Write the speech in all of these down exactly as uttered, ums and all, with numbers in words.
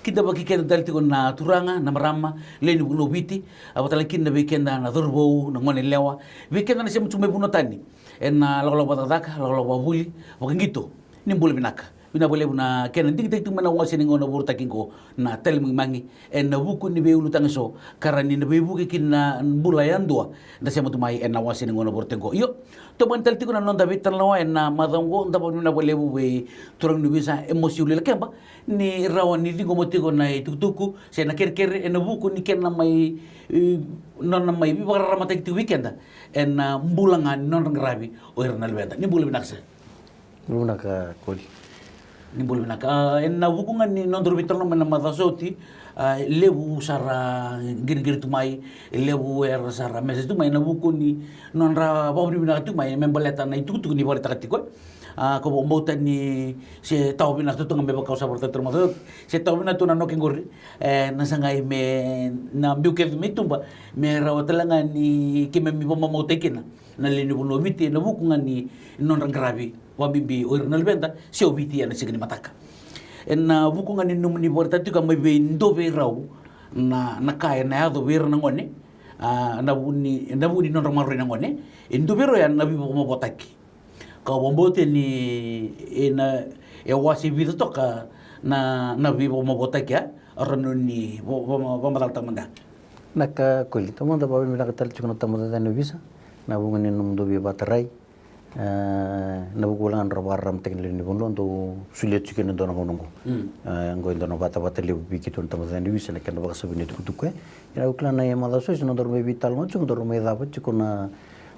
Kidavaki keda tale tiko na turaga, na marama, lewe ni vanua o Viti, a vata tale kina vei keda na cauravou, na gone yalewa, vei keda na sema tu mai vanua tani. Ena lakolako vakacakacaka, lakolako vakavuli, vakaqito, ni bula vinaka. Vinaka vakalevu na kena digitaki tu mai na wase ni gauna vorotaki qo na Tali Magimagi, ena vuku ni veiulutaga eso, ka rawa ni na veivuke kina na bula yadua, da sema tu mai ena wase ni gauna vorotaki qo. Io, tomani tale tiko na noda veitalanoa ena macawa qo, da vakavinavinaka vakalevu vei turaga ni ovisa Emosi Uluilakeba, ni rawa ni ciqoma tiko na itukutuku se na kerekere ena vuku ni kena mai, e, nona mai veivakararamataki tiko vei keda ena bula ga ni nodra qaravi o ira na luveda. Ni bula vinaka sir. Bula vinaka Koli. Ni bula vinaka. A, ena vuku ga ni nodaru veitalanoa mai na macawa sa oti, a, levu sara qiriqiri tu mai, levu era sara message tu mai ena vuku ni nodra vakavinavinaka tu mai me baleta na itukutuku ni vakaraitaka tiko. A, ko vakabauta ni se tawa vinaka tu ga me vaka au sa vakaraitaka tu na macawa, se tawa vinaka tu na noke qori, e, na sagai me na biu kece mai tuba, me rawa tale ga ni keimami vakamamautaki kina na lewe ni vanua o Viti ena vuku ga ni nodra qaravi vakabibi o ira na luveda se o Viti ena siga ni mataka. Ena vuku ga ni nomuni vakaraitaka tiko mai vei dua vei rau na, na ka ena yaco vei ira na gone, a, na vuku ni, na vuku ni nodra maroroi na gone, e dua vei rau ya na veivakamavoataki. Ka au vakabauta ni, e na, e wase vica toka na, na veivakamavoataki, a, rawa ni va, va, vamatalataka mada. Vinaka Koli, taumada vakavinavinaka tale tiko na tabacakacaka ni ovisa, na vuku ni nomudou veivakatarai, e, na vuku ga ni nodra vakararamataki na lewe ni vanua dou solia tiko ena dua na gauna qo. Mm. E, qo e dua na vatavata levu vei keitou na tabacakacaka ni ovisa na kena vakasavui na itukutuku, e. Ia au kila na macawa sa oti, nodaru mai veitalanoa tiko, nodaru mai cava tiko na,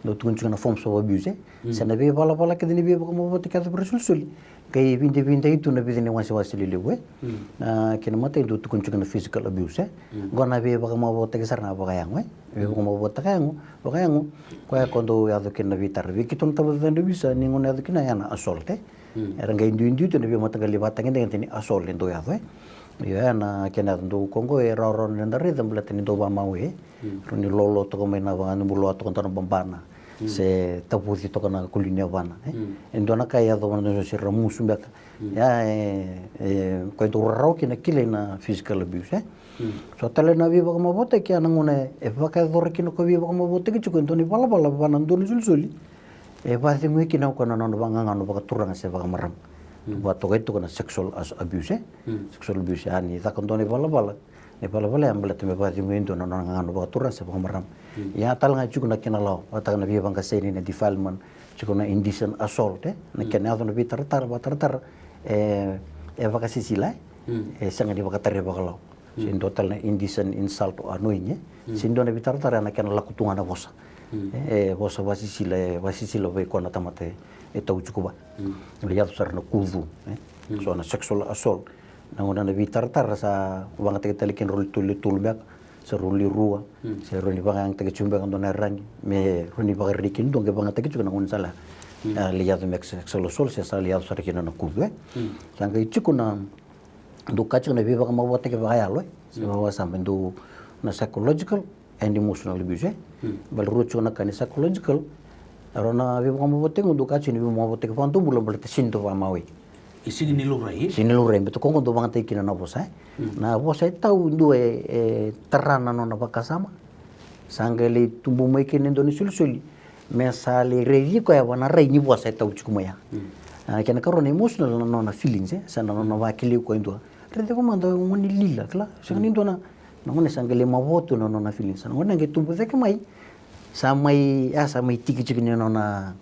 dau tukuni tiko na forms of abuse, e. Mm. Se na veivalavala kece ni veivakamavoataki yaco vei ira na isolisoli. Qai vidavidai tu na vica ni wasewase lelevu, e. Mm. Na kena imatai dau tukuni tiko na physical abuse, e. Mm. Qo na veivakamavoataki sara ga vakayago, e. Veivakamavoataki yago, vakayago. Koya ko dau yaco kina na veitara. Vei keitou na tabacakacaka ni ovisa, ni gauna yaco kina ya na assault, e. Mm. Era qai duidui tu na veimataqali ivakatagedegede ni assault e dau yaco, e. Io, ya na kena yaco dau ko qo e rawarawa ni da raica baleta ni dau vakamawe, e. Mm. Rawa ni lolo toka mai na vaka, ni buloa toka dua na babana. Mm. Se tavuci toka na koli ni yavana, e. Mm. E dua na ka e yacova na dua se ra musu beka. Mm. Ia, e, e, koya e dau rarawa kina kilai na physical abuse, e. Mm. So tale na veivakamavoataki, a, na gauna e vakayacora kina o koya veivakamavoataki tiko e dua na ivalavala vua na dua na isolisoli. E vakacegui kina o koya na nona vagagano vakaturaga se vakamarama. Mm. Vakatokai tiko na sexual as-, abuse, e. Mm. Sexual abuse, a, ni caka dua na ivalavala. Na ivalavala ya baleta me vakacegui e dua na nona gagano vakaturaga se vakamarama. Mm. Ia tale ga e tiko na kena lawa, vakataka na veivaqaseni, na defilement, tiko na indecent assault, e. Na, mm, kena yaco na veitaratara, vakataratara, e, e vakasisila, e. Mm. E sega ni vakatarai vakalawa. Se, mm, dua tale na indecent insult or annoying, e. Mm. Se dua na veitaratara na kena lako tu ga na vosa. Mm. E, e vosa vakasisila, e vakasisila vei koya na tamata e, e tau tiko vua. Mm. E yaco sara na kucu, e. Mm. So na sexual assault. Na gauna na veitaratara sa vagataki tale kina rau le tolu, le tolu beka, se rau le rua, mm, se rau ni vakayagataki tiko beka dua na iyaragi, me rau ni vakarerei kina dua qai vagataki tiko na gauna sa lai, mm, a, lai yaco me sexual assault, se sa lai yaco sara kina na kucu, e. Mm. Sa qai tiko na, dau ka tiko na veivakamavoataki vakayalo, e. Se, mm, vakasama, e dau na psychological and emotional abuse, e. Mm. Baleta rua tiko na ka ni psychological, e rua na veivakamavoataki, dau ka tiko na veivakamavoataki vakadomobula baleta sega ni dau vakamawe. E sega ni laurai, e? Sega ni laurai, baleta ko qo dau vagataki kina na vosa, e. Mm. Na vosa e tau e dua e, e tara na nona vakasama. Sa qai lai tubu mai kina e dua na isolisoli me sa lai raici koya vua na rai ni vosa e tau tiko mai ya. Mm. A, kena ikarua na emotional, na nona feelings, e, sa na nona vakilai koya e dua. Raici koya mada, gone lila, kila. Sega ni dua na, na gone sa qai lai mavoa tu na nona feelings. Sa na gone qai tubu cake mai, sa mai, a, sa mai tiki tiko ni nona,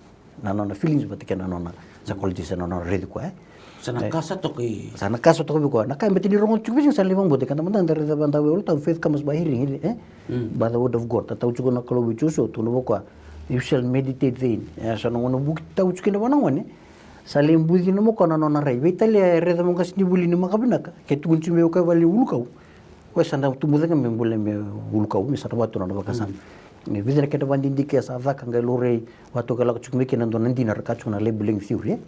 na nona feelings vata kei na nona psychologist, na nona raici koya, e. Sa na, e, ka sa toka i, sa na ka sa toka vei koya. Na ka e bati ni rogo tiko vei, sa lai vakabauta, keda mada da raica vakadola, faith comes by hearing, e. Mm. By the word of God. Tatau tiko na Kalou vei Josua, tukuna vua koya, "You shall meditate therein." E, sa na gauna vuki tau tiko kina vua na gone, sa lai bucina mai o koya na nona rai. Veitalia e raica mo qasenivuli ni maka vinaka, ke tukuni tiko mai o koya vale ulukau. Koya sa na tubu cake me bula me ulukau, me sa na vatu na nona vakasama. Mm. E vica na kena vakadidike sa caka qai laurai, vatu ka lako tiko mai kina dua na dina ra ka tiko na labeling theory, e.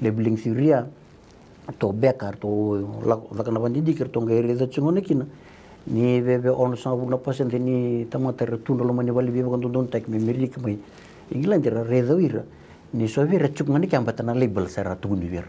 Labeling theory ya, ratou beka, ratou lako, caka na vakadidike, ratou qai raica tiko gona kina ni veve onosagavulu na pasede ni tamata era tu na loma ni vale veivakadodonutaki mai Merika, mai Igiladi, ra raica o ira ni so vei ira tiko ga ni kea baleta na label sa ra tukuni vei ira.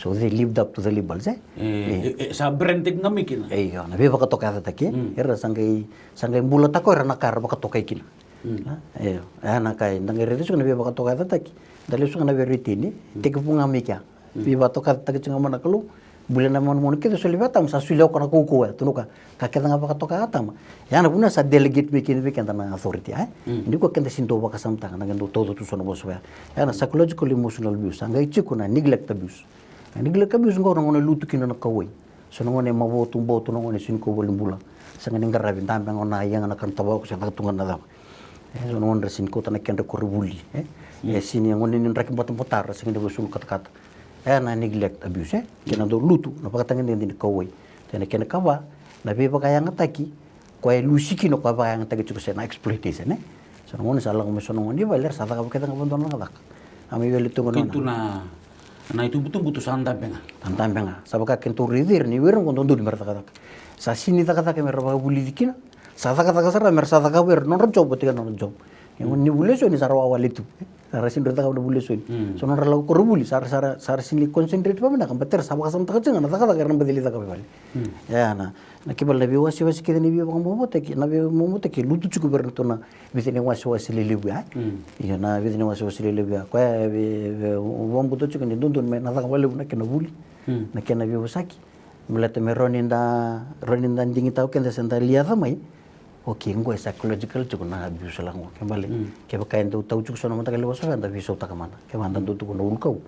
So they lived up to the labels, e? E, e, e, sa brand teki ga mai kina. E, io, na veivakatokayacataki, e? Mm. Era sa qai, sa qai bulataka o ira na ka era vakatokai kina. Mm. E, io, e, na ka, eda qai raica tiko na veivakatokayacataki. Da lesu ga na veiraitini, mm, tekivu ga mai kea. Mm. Veivakatokayacataki tiko ga mai na Kalou. Bulia na manumanu kece, solia vei Atama, sa solia o koya na kaukauwa, e, tukuna o koya. Ka kece ga vakatoka Atama. Ya na vuna sa delegate mai kina vei keda na authority, e? Mm. Nikua keda sega ni dau vakasamataka, na keda dau tauca tu so na vosa vaya. Ya na psychological emotional abuse, sa qai tiko na neglect abuse. Na neglect abuse qo na gauna e lutu kina na kauwai. So na gauna e mavoa tu, bau tu na gauna e sega ni kau valenibula. Sega ni qaravi, dabe ga o na yaga na kana tavako, sega ni caka tu ga na cava. E, so na gauna era sega ni kauta na kedra koronivuli, e? Mm. E, sega ni gauna ni draki batabata, ra sega ni vakaisulu katakata. E, na neglect abuse, e? Kei na dau lutu, na vakatagedegede ni kauwai. Kei na kena ikava, na veivakayagataki, koya e lusi kina, koya vakayagataki tiko se na exploitation, e? So na gauna sa lako mai so na gauna i vale, era sa cakava kece ga vakadua na cakacaka. A mai vale tu ga na, na itubutubu tu sa dabe ga. Sa dabe ga. Sa vaka keitou raici ira ni o ira qo dodonu mera cakacaka. Sa sega ni cakacaka mera vakavulici kina. Sa cakacaka sara mera sa cakava ira na nodra job, vata kei na nodra job. Ni, ni vuli eso ni sa ra wawale tu. Sa ra sega ni cakava na vuli eso ni. Mm. So nodra lako koronivuli, sa ra, sa ra, sa ra sega ni concentrate vakavinaka, baleta era sa vakasamataka tiko ga na cakacaka era na baci lai cakava i vale. Mm. Ia na, na kena ibalebale na veiwasewase kece ni veivakamavoataki, na veimavoataki e lutu tiko vei iratou na vica na iwasewase lelevu ya. Mm. Io, na vica na iwasewase lelevu ya. Koya e vei, vei, vakabauta tiko ni dodonu me na caka vakalevu na kena vuli. Mm. Na kena veivosaki. Baleta me rawa ni da, rawa ni da digitaka o keda se da lai yaco mai. Okay, qo e psychological tiko na abuse lako qo. Kena ibalebale, mm, kevaka e dau tau tiko so na mataqali vosa vaya, da veisautaka mada. Kevaka da dau tukuna na ulukau,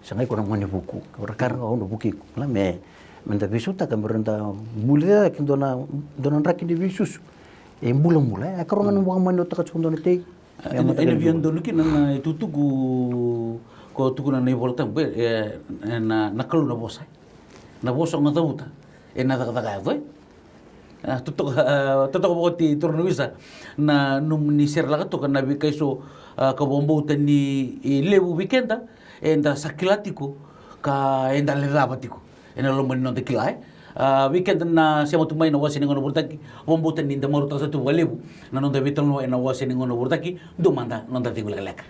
sa qai iko na gone vuku. Kevaka ra kaya, au na vuku iko. Kila me, me da veisautaka, me rawa ni da buli cake dua na, dua na draki ni veisusu. E bulabula, e, e karua ga ni vakamaniotaka tiko dua na tei. E, e na via donu kina na itukutuku ko tukuna na iVolatabu, e, e, na, na Kalou na vosa. Na vosa o ga cavuta, e na cakacaka yaco, e. A, totoka, a, totoka vakaoti turaga na Wisa, na nomuni serelaka toka na veika eso, a, ka vakabauta ni, e, levu vei keda, eda sa kila tiko, ka eda lecava tiko. E na loma ni noda kila, e. A, vei keda na sema tu mai na wase ni gauna vorotaki, vakabauta ni da marautaka sara tu vakalevu na noda veitalanoa e na wase ni gauna vorotaki, dua mada noda cegu lekaleka.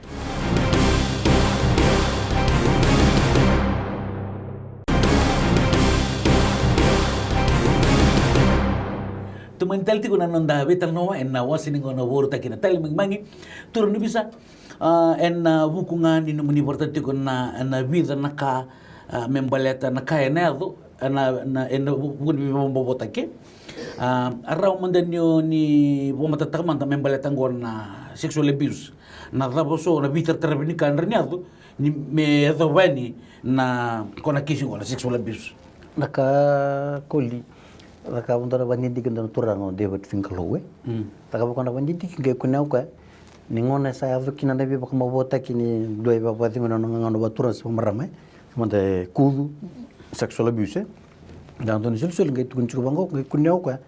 Tomani tale tiko na noda veitalanoa e na wase ni gauna vorotaki na Tali Magimagi. Turaga na Wisa, a, e na vuku ga ni nomuni vakaraitaka tiko na, na vica na ka, a, me baleta na ka e na yaco, a, na, na, e na vu-, vuku ni veivakabobotaki. A, a rawa mada ni o ni vakamatatataka mada me baleta qo na sexual abuse. Na cava so na veitarataravi ni ka e rawa ni yaco, ni me yacova yani na ko na kisi qo na sexual abuse. Na ka Koli, cakava dua na vakadidike dua na turaga o David Fingalou, e. Mm. Cakava ko na vakadidike qai kunea o koya ni gauna sa yaco kina na veivakamavoataki ni dua e vakacegui na nona gagano vakaturaga se vakamarama, e. Mada e kucu, sexual abuse, e. Da dua na isolisoli qai tukuni tiko vaqo, qai kunea o koya.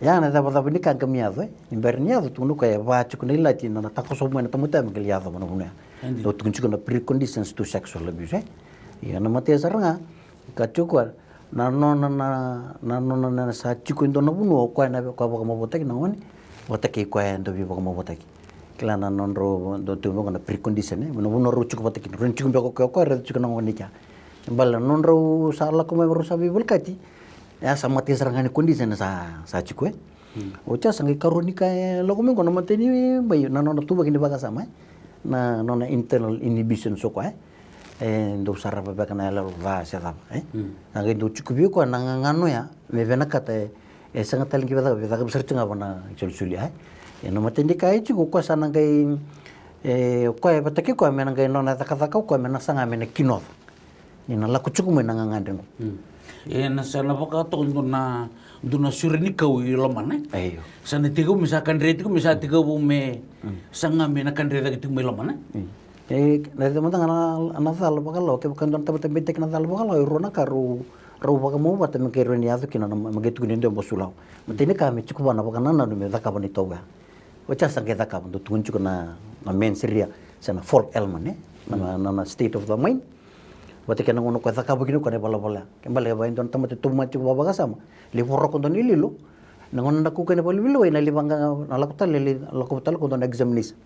Ia na cavacava ni ka ga me yaco, e. Ni bera ni yaco, tukuna o koya e va tiko na ilati na, na takoso mai na tamata me qai yaco mai na vanua ya. Dau tukuni tiko na preconditions to sexual abuse, e. Ia na matai sara ga, ka tiko koya, na nona na, na nona na sa tiko e dua na vanua o koya na, koya vakamavoataki na gone, vata kei koya e dau veivakamavoataki. Kila na nodrau dau tu vaqo na precondition, e. Na vanua rau tiko vata kina, rau tiko beka o koya, o koya rau tiko na gone kea. Baleta na nodrau sa lako mai rau sa veivolekati, ia sa matai sara ga ni condition sa, sa tiko, e. Mm. Oti ya sa qai karua ni ka e lako mai qo na matai ni bai, na nona tuvaki ni vakasama, e. Na nona internal inhibition so koya, e. E dau sarava beka na iyaloyalo ca se cava, e. Mm. Sa qai dau tiko vei koya na gagano ya, me vinakata, e, e sega tale ni via caka, via caka sara tiko ga vua na isolisoli, e. E na matai ni ka e tiko, o koya sa na qai, e, o koya e vata kei koya me na qai nona cakacaka o koya me na saga me na kinoca. Ni na lako tiko mai na gagadre qo. Mm. E na sa na vaka toka dua na, dua na sure ni kau i lomana, e? Io. Sa na tekivu me sa kadre tiko me sa tekivu me, mm, saga me na kadre cake tiko mai lomana, e? Mm. E, na raica mada ga na, na cala vakalawa, kevaka dua na tamata beitaki na cala vakalawa, e rua na ka rau, rau vakamau vata me qai rawa ni yaco kina na, me qai tukuni e dua e basu lawa. Matai ni ka me tiko vua na vakanananu me cakava na itovo ya. Oti ya sa qai cakava, dau tukuni tiko na, na mens rea, se na fourth element, e? Na, na, na state of the mind. Vata kei na gauna o koya cakava kina o koya na ivalavala ya. Kena ibalebale e dua na tamata e tauvimate tiko vakavakasama, lai voroka dua na iloilo. Na gauna na kaukaua na valevile wai, na lai vaqaqa, na lako tale, lai lako tale ko dua na examination.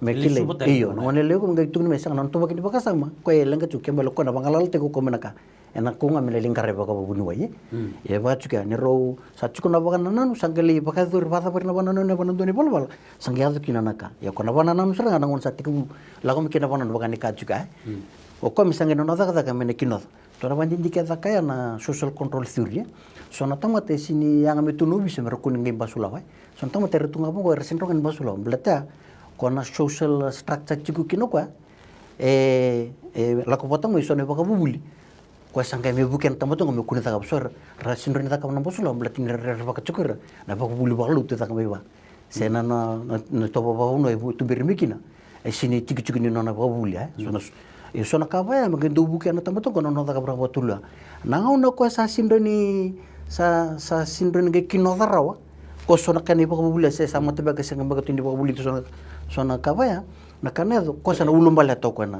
Me kilai. Io, na gone levu me qai tukuni mai sega na nona tuvaki ni vakasama. Koya e leqa tiko ke bale koya na vagalalataki ko koya mai na ka. Ena kau ga me na lai qaravi vakavuniwai. E vaka tiko ya ni rau sa tiko na vakanananu sa qai lai vakayacori vakacava na vakanananu ena vanadua ni valavala. Sa qai yaco kina na ka. Ia ko na vakanananu sara ga na gauna sa tekivu lako mai kina na vakanananu vaka ni ka tiko ya. O koya me sa qai nona cakacaka me na kinoca. Dua na vakadidike e caka ya na social control theory. So na tamata e sini yaga me tu na ovisa me ra kua ni qai basulava. So na tamata era tu ga vaqo era sini rawa ga ni basulava. Baleta ko na social structure tiko kina o koya. E, e lako vata mai so na ivakavuvuli. Koya sa qai me vukea na tamata oqo me kua ni cakava so ra, ra sini rawa ni cakava na basulava baleta ni ra rerevaka tiko ira na vakavuvuli vakalotu e caka mai va. Se na, na, na, na tovo vakavanua e tuberi mai kina. E sini tikitiki ni nona vakavuvuli, e. So na, e so na ka vaya me qai dau vukea na tamata oqo na nona cakava vakatolu ya. Na gauna koya sa sini rawa ni, sa, sa sini rawa ni qai kinoca rawa. Ko so na ka ni vakavuvuli se sa mata beka se qai beka tu ni vakavuvuli so na, so na ka vaya. Na ka na yaco, ko sa na ulubaleta o koya na.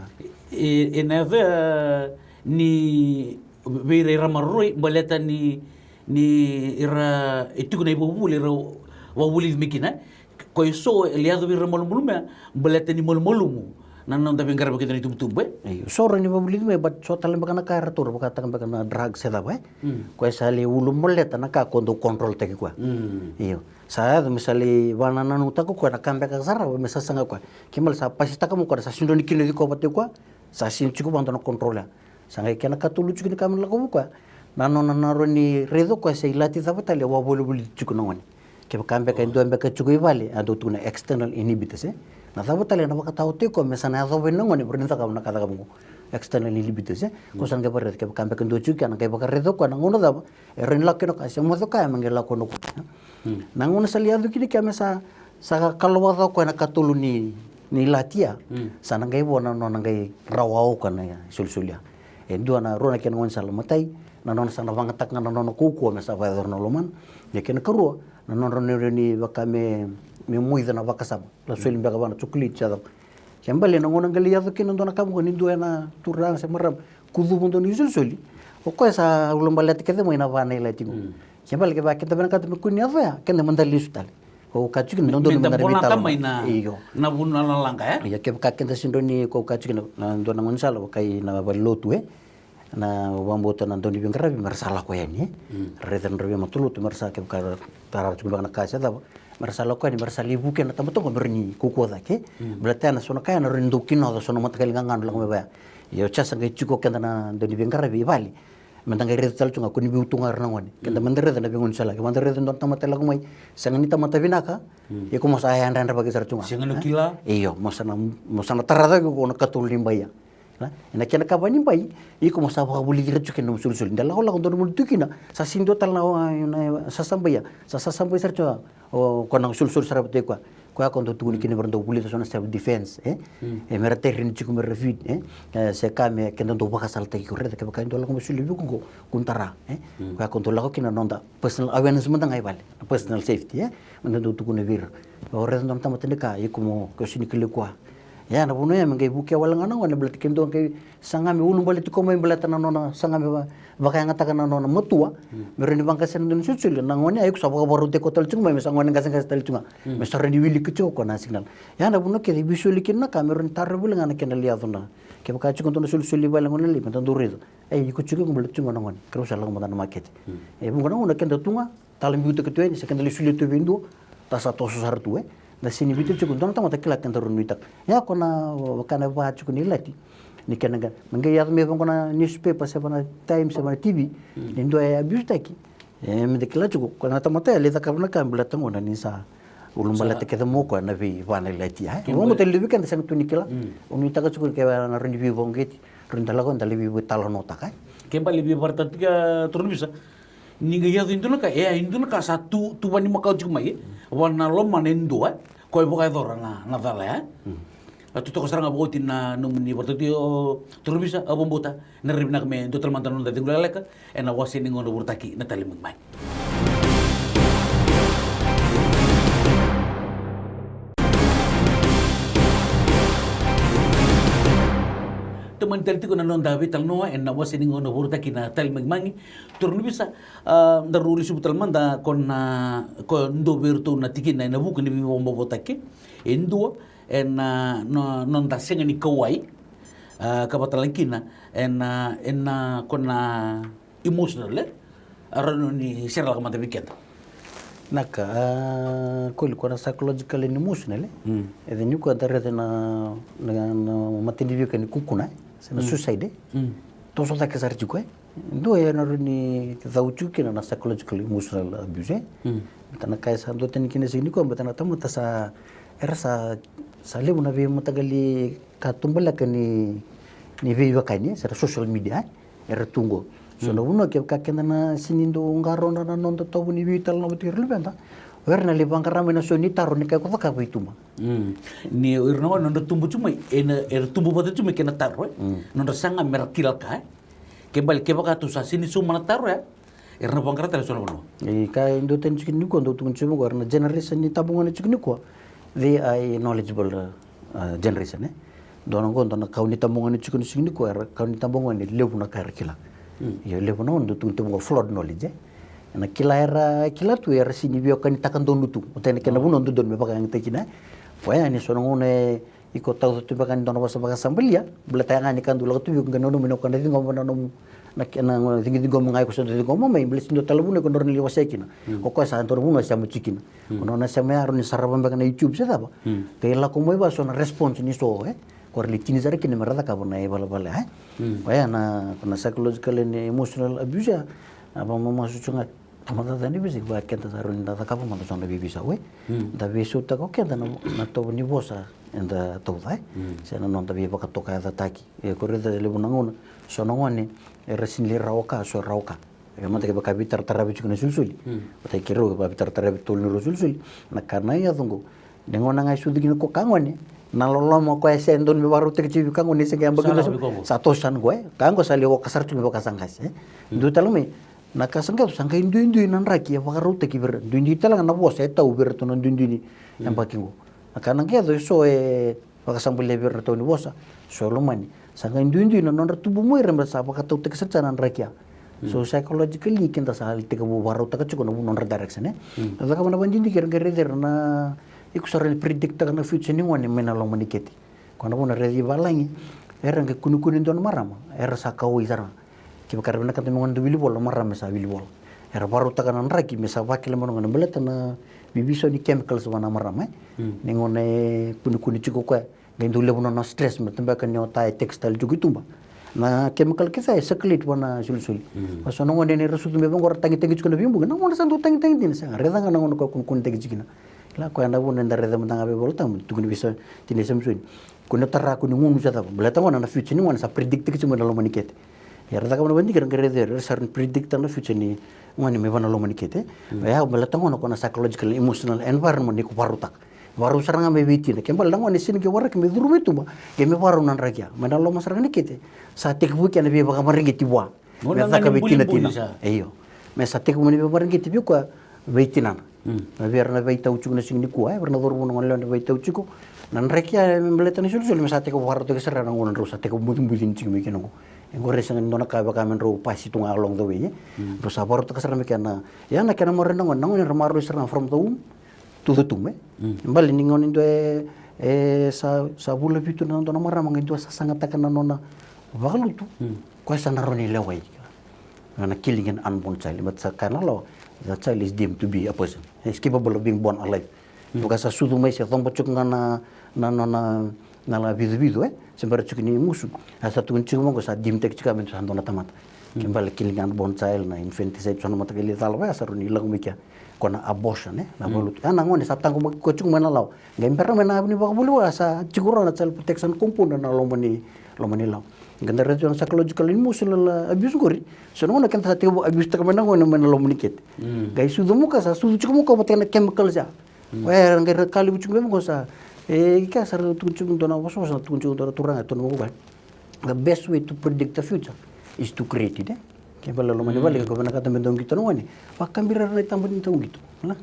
E, e na yaco ya ni vei ira ira maroroi, baleta ni, ni ira e tiko na ivakavuvuli, ira vakavulici mai kina. Ko e so, e lai yaco vei ira malumalumu ya, baleta ni malumalumu. Na noda veiqaravi keda na itubutubu, e? Io, so ra ni vakavulici mai, but so tale beka na ka era taura, vakataka beka na drug se cava, e? Ko e sa lai ulubaleta na ka ko dau control taki koya. Io. Sa yaco me sa lai vakanananutaka koya na ka beka sara me sasaga koya. Ke male sa pasitaka mo koya sa sini rawa ni kinoci koya vata koya. Sa sini tiko vata na control ya. Sa qai kena katolu tiko ni ka me lako vu koya. Na nona na rawa ni raica koya se ilati cava tale e wavolivoli tiko na gone. Kevaka beka e dua beka tiko i vale, a dau tukuna external inhibitors, e. Na cava tale na vakataotaki koya me sa na yacova na gone me rawa ni cakava na ka cakava qo. External inhibitors, e. Ko sa na qai vakaraica kevaka beka e dua tiko kea na qai vakaraica koya na gauna cava e rawa ni lako kina o koya se moce koya me qai lako na koya. Na gauna sa lai yaco kina kea me sa, sa kalovaca o koya na katolu ni, ni ilati ya. Sa na qai vo na nona qai rawa o koya na isolisoli ya. E dua na rua na kena gaunisala, matai, na nona sa na vagataka ga na nona kaukauwa me sa vakayacora na lomana. Ia kena karua, na nodra rawa ni vaka me, me moica na vakasama. La soli beka vaka na chocolate se cava. Ke bale na gauna qai lai yaco kina dua na ka vaqo ni dua ena turaga se marama kucuva dua na isolisoli. O koya sa ulabaleta kece mai na va na ilati qo. Ke bale kevaka keda vinakata me kua ni yaco ya, keda mada lesu tale. Ko kaya tiko kina dodonu meda bolata mai na, io, na vuna lalaqa, e? Io, kevaka keda sini rawa ni, ko kaya tiko kina na dua na gaunisala vaka i na valenilotu, e? Na vakabauta na dau ni veiqaravi me ra sa lako yani, e? Ra raica na nodra veimatalotu me ra sa, kevaka ra tarara tiko beka na ka se cava, me ra sa lako yani me ra sa lai vukea na tamata oqo me rawa ni kaukauwa cake, e? Baleta ya na so na ka ya na rawa ni dau kinoca so na mataqali gagano lako mai vaya. Io, sa qai tiko keda na dau ni veiqaravi i vale. Meda qai raica tale tu ga ko ni biu tu ga ira na gone. Keda meda raica na veigaunisala. Ke meda raica dua na tamata e lako mai, sega ni tamata vinaka. Iko mo sa yadrayadravaki sara tu ga. Sega ni kila. Io, mo sa na, mo sa na tara cake ko na katolu ni bai ya. Ena kena ka va ni bai, iko mo sa vakavulici ira tu kina na nomu isolisoli. Da lakolako dodonu mo tu kina, sa sini dua tale na, na sasabai ya. Sa sasabai sara tu ga. O koya na isolisoli sara vata koya. Koya ko dau tukuni kina me ra dau vulica so na self defense, e? E me ra teri ni tiko me ra feed, e? E se ka me keda dau vakasalataki ko raica kevaka e dau lako me soli vei iko qo, kua ni tara, e? Koya ko dau lako kina na noda personal awareness mada ga i vale, na personal safety, e? Meda dau tukuna vei ira. O raica dua na tamata ni ka, iko mo, ko sini kilai koya. Ia na vanua ya me qai vukea wale ga na gone baleta ke dua qai saga me ulubaleti koya mai baleta na nona saga me vakayagataka na nona matua. Me rawa ni vaqasena dua na isolisoli na gone ya iko sa vakavakarautaki koya tale tiko mai me sa gone qaseqase tale tiko ga. Me sa rawa ni wilika tiko koya na signal. Ia na vanua kece e veisoli kina na ka me rawa ni tarovi wale ga na kena lai yaco na. Kevaka tiko dua na solisoli i vale gone lai me da dau raica. E iko tiko iko baleta tiko ga na gone. Keirau sa lako mada na makete. E vuqa na gauna keda tu ga. Tala biutaki tu yani se keda lai solia tu vei dua. Da sa toso sara tu e. Da sini biuta tiko dua na tamata kila keda rau nuitaka. Ia ko na vaka na va tiko ni lati. Ni kena ga me qai yaco me vaqo na newspaper se va na Times se va na T V. Ni dua e abuse taki. E me da kila tiko ko na tamata e lai cakava na ka e baleta gona ni sa ulubaleta kece mo koya na veiva na ilati. Ia e vaqo tale liu vei keda sega tu ni kila. O nuitaka tiko ke na rau ni veivaqeti. Rau ni da lako da lai veitalanoataka. Ke bale veivarataka tiko a Turaga ni ovisa. Ni qai yaco e dua na ka, e a e dua na ka sa tu, tu vani makawa tiko mai, e? Va na lomana e dua, e? Ko e vakayacora na, na cala, e? A tu toka sara ga vakaoti na nomuni vakaraitaki o Turaga ni ovisa, au vakabauta, na rairai vinaka me dua tale mada na noda cegu lekaleka, ena wase ni gauna vakarautaki na Tali Magimagi. Tomani tale tiko na noda veitalanoa ena wase ni gauna vakarautaki na Tali Magimagi. Turaga ni ovisa, a, daru lesuva tale mada ko na, ko dua vei iratou na tikina ena vuku ni veivakabobotaki. E dua, Ena, no, noda sega ni kauwai, a, ka vata la kina, ena, ena ko na emotional, e? A rawa ni sere laka mada vei keda. Naka, a, koli ko na psychological and emotional, e? Mm. E ni ko da raica na, na, na mataniveika ni kukuna, e? Se na suicide, e? Mm. Toso cake sara tiko, e? Dua e na rawa ni cau tiko kina na psychological emotional abuse, e? Mm. Beta na ka e sa dua tani kina sigi ni ko, beta na tamata sa, era sa, sa levu na veimataqali ka tubaleka ni, ni veiwekani, e? Se ra social media, e? Era tu qo. So na vanua kevaka keda na sini dau qarauna na noda tovo ni veitalanoa vata kei ira luveda. O ira na lai vaqara mai na so ni taro ni ka ko cakava i tuba. Mm. Ni o ira na gone nodra tubu tu mai, e na, era tubu vata tu mai kei na taro, e? Mm. Nodra saga me ra kila ka, e? Ke bale kevaka tu sa sini sauma na taro, e? Era na vaqara tale so na vanua. E ka e dau tani tiko ni kua, dau tukuni tiko ni kua, era na generation ni tabagone tiko ni kua. They are a knowledgeable, uh, uh, generation, e. Dua na qo, dua na kau ni tabagone tiko ni sigi ni kua, era kau ni tabagone levu na ka era kila. Mm. Io, levu na gone dau tukuni tiko qo flawed knowledge, e. Na kila era kila tu, era sini veiwekanitaka donu tu. O tena kena vanua dodonu me vakayagataki kina, e. Koya ni so na gauna e iko tauca tu beka ni dua na vosa vakasabalia, baleta ya ga ni ka dau lako tu vei iko qai nanumi na ka na ciqoma na nomu, na kena ciqiqigomi ga iko sa dau ciqoma mai, baleta se dua tale vanua iko dau rawa ni lai wasea kina. Mm. Ko koya sa dua na vanua e sema tiko kina. Mm. Ko na nona sema ya rawa ni sarava beka na YouTube se cava. Mm. Qai lako mai vua so na response ni so, e? Ko ra lai tini sara kina me ra cakava na ivalavala, e? Mm. Koya na, ko na psychological and emotional abuse ya, a vakamamasu tu ga. Tamata ni veisau, vaka keda sa rawa ni da cakava mada so na veiveisau, e? Mm. Da veisautaka o keda na, na tovo ni vosa eda tauca, e? Mm. Se na noda veivakatokayacataki. E ko raica levu na gauna, so na gone era sini lai rawa ka, so rawa ka. E mada kevaka veitarataravi tiko na solisoli. Mm. Vata kei rau, vaka veitarataravi tolu ni rau solisoli. Na ka na yaco qo, ni gauna ga e sucu kina ko ka gone, na loloma ko e se donu me vakarautaki tiko vei ka gone, se qai yabaki sa toso sara qo, e? Ka qo sa lai oka sara tiko me vaka sa qase, e? Mm. Dua tale mai, na ka sa qai, sa qai duidui na draki e vakarautaki vei ira. Duidui tale ga na vosa e tau vei iratou na duidui ni yabaki qo. Na ka na qai yaco e so e vakasabalia vei ira na tau ni vosa, so e lomani. Sa qai duidui na nodra tubu mai ira me sa vakatautaki sara tiko na draki ya. So psychologically keda sa lai tekivu vakarautaka tiko na vu nodra direction, e. Cakava na vakadidike era qai raici ira na, iko sa rawa ni predict-taka na future ni gone mai na loma ni kete. Ko na vuna raici valagi, era qai kunekune dua na marama, era sa kauwai sara. Kevaka era vinakata me gone dau wilivola, marama me sa wilivola. Era vakarautaka na draki me sa vakila mai na gone baleta na veiveisau ni chemicals vua na marama, e. Mm. Ni gauna e kunekune tiko koya, qai dau levu na nona stress me tabeka ni ota e text tale tiko i tuba. Na chemical kece e circulate vua na solisoli. Mm. Vaka so na gone ni ra sucu mai vaqo ra tagitagi tiko na veibuqi, na gone sa dau tagitagi dina, sega, raica ga na gauna koya kunekunetaki tiko kina. Kila koya na vuna eda raica mada ga veiVolatabu, tukuni vei sa, tinai Samisoni. Kua ni tara, kua ni gunu se cava. Baleta gona na future ni gone sa predict-taki tiko mai na loma ni kete. Ia ra cakava na vakadidike ra qai raici ira, era sa predict-taka na future ni gone mai vua na loma ni kete. Mm. Ia baleta gona ko na psychological, emotional environment ni ko vakarautaka. Vakarau sara ga mai vei tina. Ke bale na gone sega ni qai waraki me curu mai tuba, qai me vakarau na draki ya. Mai na loma sara ga ni kete, sa tekivu kina na veivakamareqeti vua. Me caka vei tina tina. Io. Me sa tekivu mai na veivakamareqeti vei koya vei tinana. Mm. Na vei ira na veitau tiko na siga nikua, e, vei ira na cauravou, na gone yalewa na veitau tiko. Na draki ya me baleta na isolisoli me sa tekivu vakarautaki sara na gauna drau sa tekivu bucibuci tiko mai kina qo. E qori e sega ni dua na ka vaka me drau pasi tu ga along the way, e. Mm. Drau sa vakarautaka sara mai kina. Ia na kena maroroi na gone, na gone era maroroi sara ga from the womb to the tomb, e. Mm. Bale ni gauna e dua e, e sa, sa vula vitu na dua na marama qai dua sa sagataka na nona vakalutu. Mm. Koya sa na rawa ni lewai. Na killing an unborn child. But sa kaya na law, the child is deemed to be a person. He is capable of being born alive. Mm. Vaka sa sucu mai se coba tiko ga na, na, na, na, na la vicuvicu, e? Se bera tiko ni gusu. A sa tukuni tiko vaqo sa deemed-taki tiko me sa dua na tamata. Mm. Ke bale killing unborn child, na infanticide, so na mataqali cala vaya sa rawa ni lako mai kea. Ko na abortion, e? Na, mm, valutu. A na gone sa taqomaki koya tiko mai na lawa. Qai bera mai na yavu ni vakavolivoli, a sa tiko rawa na child protection component na loma ni, loma ni lawa. Qai da raica na psychological, emotional, uh, abuse qori. So na gauna keda sa tekivu abuse-taka mai na gone mai na loma ni kete. Mm. Qai sucu mai o koya, sa sucu tiko mai o koya vata kei na chemicals ya. Mm. Koya era qai ra ka levu tiko mai o koya sa, e, ke sa ra tukuna tiko dua na vosavosa, tukuna tiko dua na turaga, tukuna mai o koya. The best way to predict the future is to create it, e? Ke bale loma ni vale, ke ko vinakata me dau qito na gone, vakabira na itaba ni dau qito, la?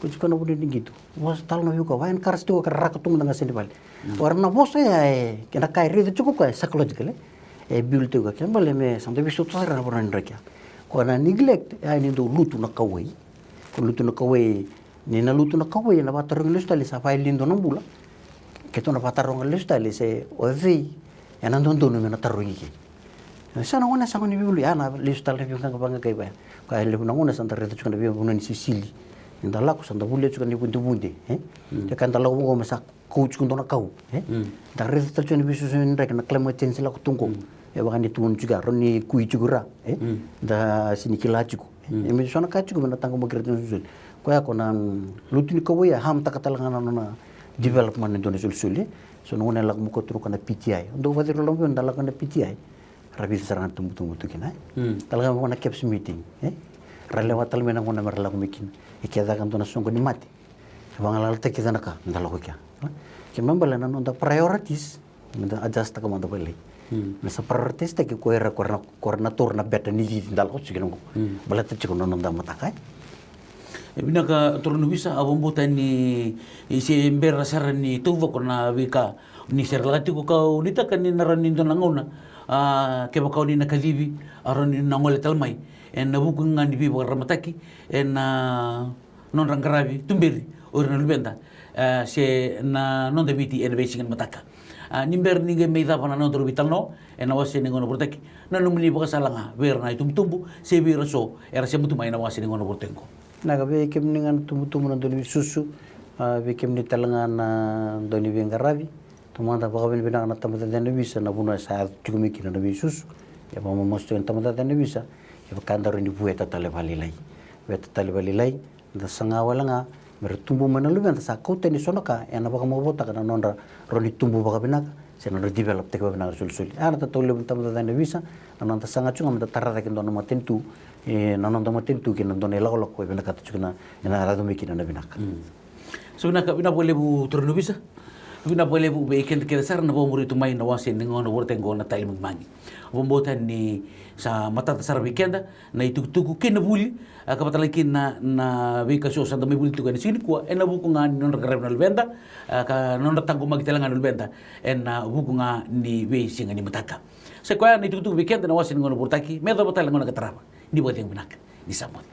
Ko tiko na vanua ni qito. Vosa tale na vei koya, va encourage tiko ka raka tu mada ga seni vale. Mm. Ora na vosa ya, e, kena ka e raica tiko koya, e psychological, e? E build tiko, ke bale me sa da veisau sara na vanua ni draki ya. Ko na neglect, e, ni dau lutu na kauwai. Ko lutu na kauwai, ni na lutu na kauwai, na vakatarogi lesu tale sa vakailili dua na bula. Keitou na vakataroga lesu tale se o cei ena dodonu me na tarogi ke. Sa na gone sa gone ni veivuli, a na lesu tale na veiqaqaqa vaya. Ka e levu na gone sa da raica tiko na veivanua ni sisili. Eda lako sa da volia tiko na ivudevude, e? Ia ka da lako vaqo me sa kau tiko dua na kau, e? Da raica tale tiko na veisusu ni draki na climate change lako tu qo. E vaka ni tukuna tiko ya, rawa ni kui tiko ira, e? Da sega ni kila tiko. E me so na ka tiko me na taqomaki ira tiko na solisoli. Koya ko na, mm, lotu ni kauwai e harm-taka tale ga na nona development ni dua na isolisoli. So na gauna e lako mai koya tu na ka na P T I. Dou vacira lako mai da lako na P T I. Ra vica sara ga na tubutubu tu kina, e? Tale ga mai na caps meeting, e? Ra lewa tale mai na gauna me ra lako mai kina. E kece ga dua na soqo ni mate. E vagalalataki kece na ka, da lako kea. Kena ibalebale na noda priorities. Meda adjust-taka mada vakalailai. Me sa prioritize-taki ko ira ko ira na, ko ira na taura na beta ni cici da lako tiko kina qo. Baleta tiko na noda mataka, e. E vinaka turaga ni ovisa, au vakabauta ni se bera sara ni taucoko na veika ni se ra lako tiko, kau nuitaka ni na rawa ni dua na gauna, a, kevaka o ni na kacivi, a rawa ni na gole tale mai ena vuku ga ni veivakararamataki ena nodra qaravi tuberi o ira na luveda, e, se na noda Viti ena veisiga ni mataka. A, ni bera ni qai mai cava na nodaru veitalanoa ena wase ni gauna vakarautaki, na nomuni ivakasala ga vei ira na itubutubu se vei ira so era sema tu mai ena wase ni gauna vakarautaki qo. Vinaka, vei kemuni ga na tubutubu na dau ni veisusu, a, vei kemuni tale ga na dau ni veiqaravi. Taumada vakavinavinaka na tabacakacaka ni ovisa na vanua e sa yaco tiko mai kina na veisusu. Ia vakamamasu tiko na tabacakacaka ni ovisa, ia vaka daru ni vueta tale vakalailai. Vueta tale vakalailai, da saga wale ga me ra tubu mai na luveda, sa kau tani so na ka ena vakamavoataka na nodra rawa ni tubu vakavinaka se na nodra develop-taki vakavinaka na solisoli. A, na tatau levu ni tabacakacaka ni ovisa na noda saga tiko ga me da tara cake e dua na matanitu, e, na noda matanitu kei na dua na ilakolako e vinakata tiko kina ena yaco mai kina na vinaka. Sa vinaka, vinaka vakalevu turaga ni ovisa. Vinaka vakalevu vei keda kece sara na vakamuri tu mai na wase ni gauna vakarautaki qo na Tali Magimagi. Au vakabauta ni sa matata sara vei keda na itukutuku kei na vuli, a, ka vaka tale kina na, na veika so sa da mai vuli tiko ena siga nikua ena vuku ga ni nodra qaravi na luveda, a, ka nodra taqomaki tale ga na luveda ena vuku ga ni veisiga ni mataka. Sa i koya na itukutuku vei keda na wase ni gauna vakarautaki, me yacova tale na gauna ka tarava. Ni vakacegu vinaka, ni sa moce.